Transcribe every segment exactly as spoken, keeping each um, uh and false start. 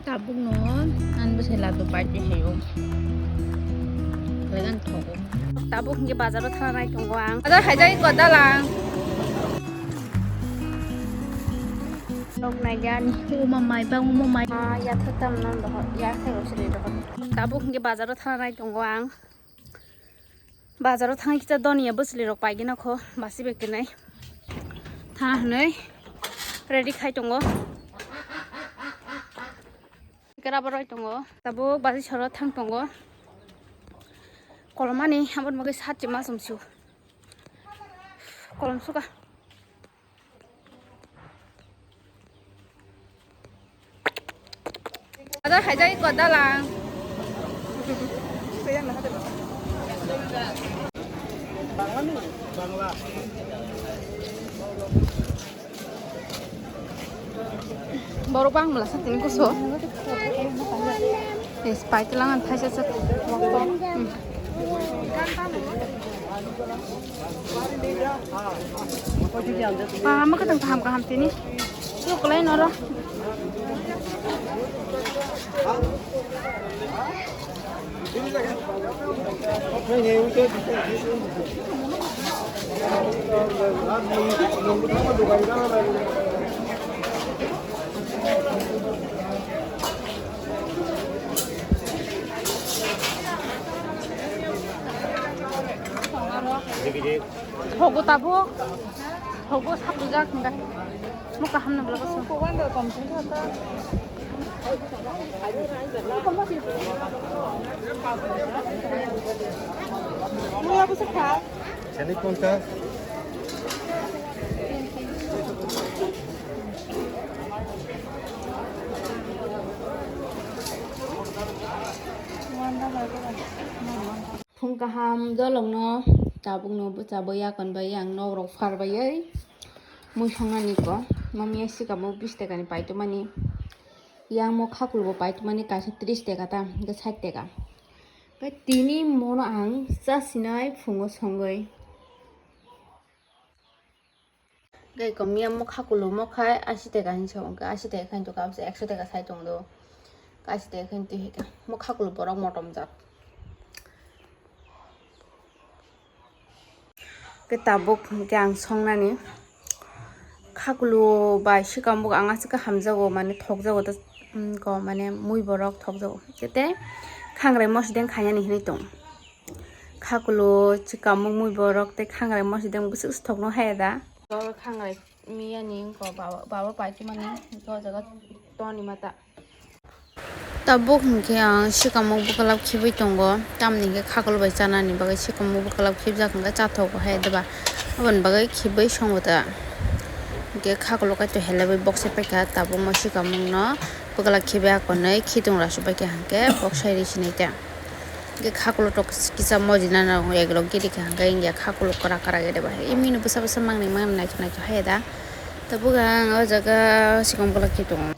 Tabuk no ang bwsai ladu pai twi hayo. Legan thogo. Tabuk hingke bazaro thana nai tongo ang. Bazar haijak ko dalang. Nok nai jani. Uma mai bang uma mai. Ah, ya thak tam non dohor. Ya thak rok sini dohor. Tabuk hingke bazaro thana nai tongo ang. Bazaro thangwi kisa doniya bwchwlwi rok paigwna kho basi bai kwnai. Thana hwnwi ready khai tongo. Kera boroi tongo. Tabuk basi soro thang tongo. Kolomani aboni bagwi sat chima chumsu. Kolom suka. Ada haijak ko dalang. Borok bang mala sa tini kuso. Yes, pai telang an thaisa sa. Hmm. Kaham, kaham, kaham, kaham tini. Lu kelai noro. Thogo tabuk. Thogo sapjak hwnba. Mo kaham na bwla bwsa. Seni konta. Phung kaham dolongno tabukno bwchabo yakon bai ang nok rok phar baiwi mui songnani ko mamiya sikamo bish tekani paitwmani yang mo khakulbo paitwmani kaisa trish teka ta hwnkhe sait teka. Tei tini mono ang chasinai phungo songwi. Tei komiya mokha kulumo khai asi teka hinwi sa, hwnkhe asi teka khainto kabsa ekso teka sai tongdo. Asi teka khainto hika mokha kulu borok motom jak. Khe tabuk hwnkhe ang songnani khakulu bai sikambuk ang aswk khe hamjago, mane thokjago, tei, mm, ko mane mui borok thokjago. Khe tei khangrai mosideng khainani hinwi tong. Khakulu, chikamuk, mui borok tei khangrai mosideng bwswk se thokno haya da. Khangrai miyani wngkha baba, baba paikhe mani wngkha o jaga toni mata. Tabuk hwnkhe ang sikamuk bwklap khibwi tongo, tamni hwnkhe khakulu bai chanani bagwi sikamuk bwklap khibjak hwnkhe chathogo hai deba, aboni bagwi khibwi songo ta. Hwnkhe khakulu kaito helebwi boksai paikha, tabukno sikamukno bwklap khibi akonwi khitung rasu paikha hwnkhe boksai ri sinai ta. Hwnkhe khakulu tok kisa mojina nango eglok giri kha hwnkhe wngya khakulu kwrak kwrak gede bai. Imino bwsa bwsa mangni mangni naithok naithok haiya da. Tabuk ang o jaga sikam bwlak khe tongo.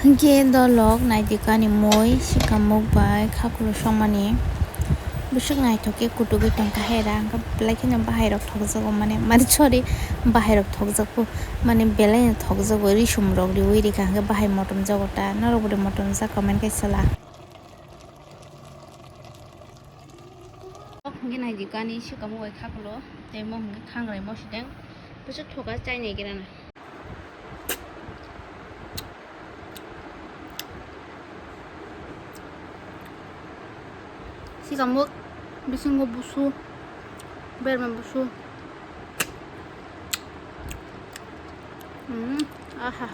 Hwnkhe dolok naidi kani mui sikamuk bai khakulu songmani. Bwswk naithok khe kutukgwi tongkha hera hwnkhe belai kheno bahai rok thokjago mane mane sorry bahai rok thokjakgo mane belai no thokjago risum rok riwi rikha hwnkhe bahai motom jago ta norok bo de motom jak comment khe sala. Hwnkhe naidi kani sikamo bai khakulo tei mo hwnkhe khangrai mosideng bwswk thoka chainai gana. Sikamo bisingo busu berma busu. Mm, aha.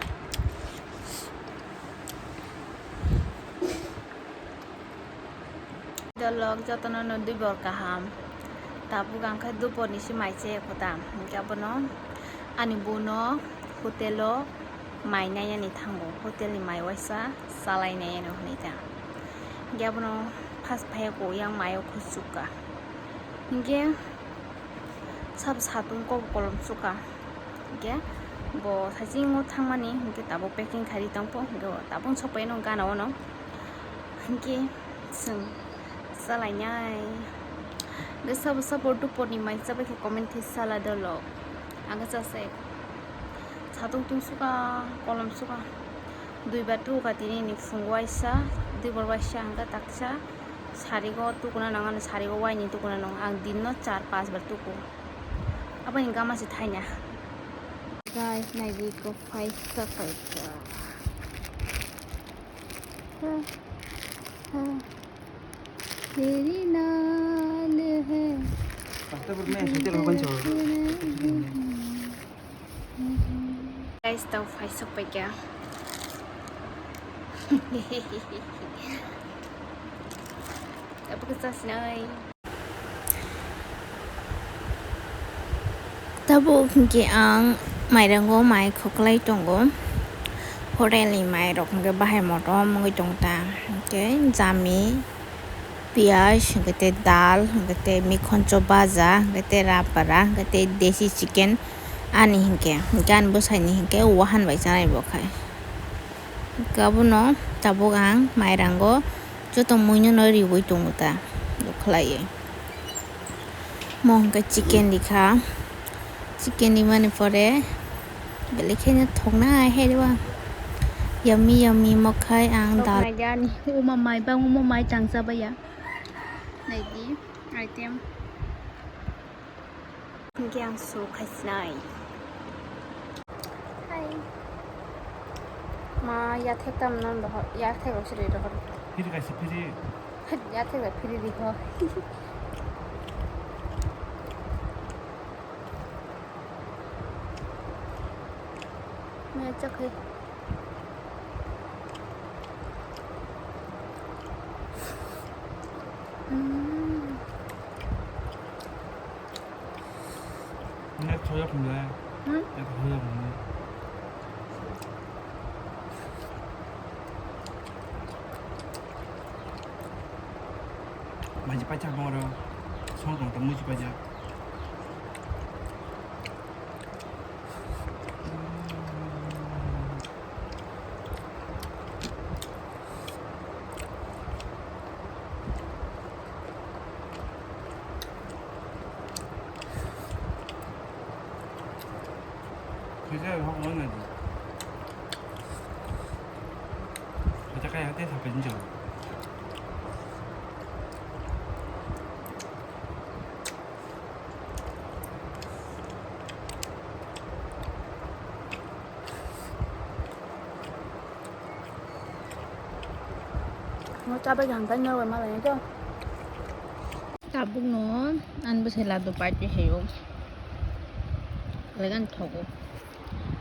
Dolok jotono no dui bor kaham. Tabuk ang khe dupor ni se mai chaya kho ta. Hwnkhe abono ani bono hotel o mai nainani thango. Hotel ni mai waisa chalai nainani hwnwi ta. Hwnkhe abono first phaiya kho yang mai o khuchukka. Hwnkhe sabo satung kok kolom chuka. Hwnkhe bo saiching o thangmani hwnkhe tabuk packing khairi tongpho hwnkhe bo tabuk sokpai no gana ono. Hwnkhe chwng chalainai. Hwnkhe sabo sabo dupor ni mai chabai khe comment khe sala dolo. Ang khe chasai. Satung tung suka, kolom suka. Duibar tuku kha tini ni phung waisa, duibar waisa hwnkhe taksa sarigo tukuna nango, ani sarigo waini tukuna nango. Ang din no char panch bar tuku. Aboni gama se thaina. Guys, naidi ko paisa paisa. तेरी नाल है। Guys, tau phai sok pai kha. Tabuk sa sinai. Tabuk hwnkhe ang mairango mai khoklai tongo. Hotel ni mai rok hwnkhe bahai motom wngwi tongo ta. Hwnkhe jami, piyaj, hwnkhe tei dal, hwnkhe tei mikhoncho baja, hwnkhe tei rapara, hwnkhe tei desi chicken ani hwnkhe. Hwnkhe ani bwsaini hwnkhe wahan bai chanai bo khai. Hwnkhe abono tabuk ang mairango joto muinono riui tongo ta, khlaiwi. Mo hwnkhe chicken rikha, chicken rimani pore belai kheno thoknai hai rw. Yummy yummy mo khai ang dal. Naidi ani uma mai bangma mai tangsa baiya. Naidi item. Hwnkhe ang su khaisinai. Hai. Ma yathek tam non rohor, yathek rok siri rohor. Phiri kaisa phiri. Yathek rok phiri riho. Ma chakhe. Mm. Net soya phunle. Hmm? Net soya phunle. Maji pacha boro. Song tong tong muji pacha. Kisa hok wana di. Kisa kaya te sapen jo. Mo chabai jang kai no ma lai to. Tabuk no an bwsai ladu paite heyo. Legan thogo.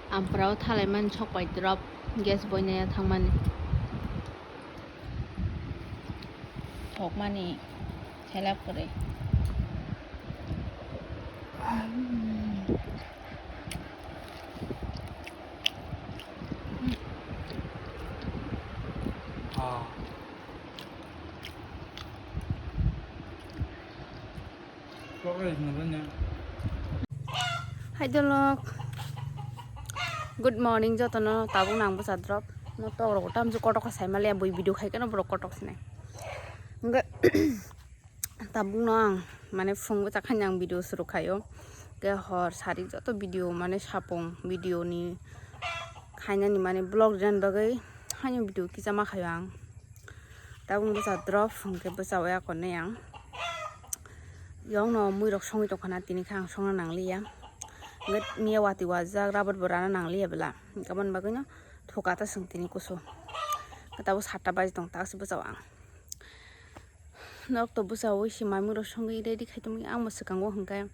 Ampra o thalai man sok pai drop gas boina ya thangmani. Thokmani thelap kwrwi. Hai dolok. Good morning jotono, tabuk nang bwsa drop. No tok rok tamsu kotok kha sai maliya bui video khai khe no borok kotok sinai. Hwnkhe tabuk no ang mane phung bwsa khaini ang video suru khaio. Hwnkhe hor sari joto video mane sapung video ni khainani mane vlog rwna bagwi haino video kisa ma khaio ang. Tabuk bwsa drop hwnkhe bwsa o yakonwi ang. Yongno muirok songwi tongkha na, tini khe ang songna nangliya. Hwnkhe miya watwi wajak, rabar bo rana nangliya bwla. Hwnkhe aboni bagwino thuka ta chwng tini kusu. Hwnkhe tabuk satta baji tong, taksa bwsa o ang. Norok to bwsa o si mai muirok songwi ready khai tongmani, ang bo swkango hwnkhe.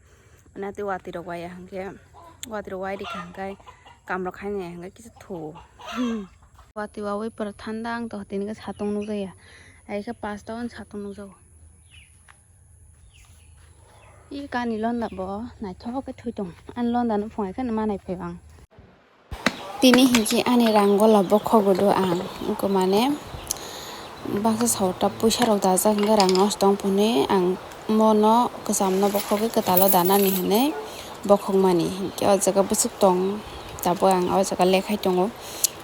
Mane tei watwi rok waya hwnkhe, watwi rok wai rikha hwnkhe, kam rok khainai hwnkhe kisa thu. Watwi wawi pura thanda ang to tini khe satung nukjakya. Ai khe pasta on satung nukjago. I kani londa bo naithok khe thwi tong. Ani londa no phungai khe manai phai ang. Tini hinkhe ani rang gola bokhok rwdo ang, wngkha mane baksa sawta puisa rok dajak hwnkhe rang nosto wng phunwi ang mono kwcham no bokhogwi kwtal o danani hinwi bokhok mani hinkhe o jaga bwswk tong tabuk ang o jaga lekhai tongo.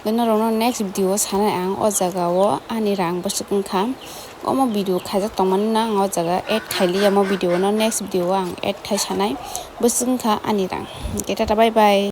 Norok no next video o sanai ang o jaga o ani rang bwswk wngkha omo video khaijak tongmani no ang o jaga add khailiya omo video no next video o ang add khai sanai bwswk wngkha ani rang hinkhe tata bye bye.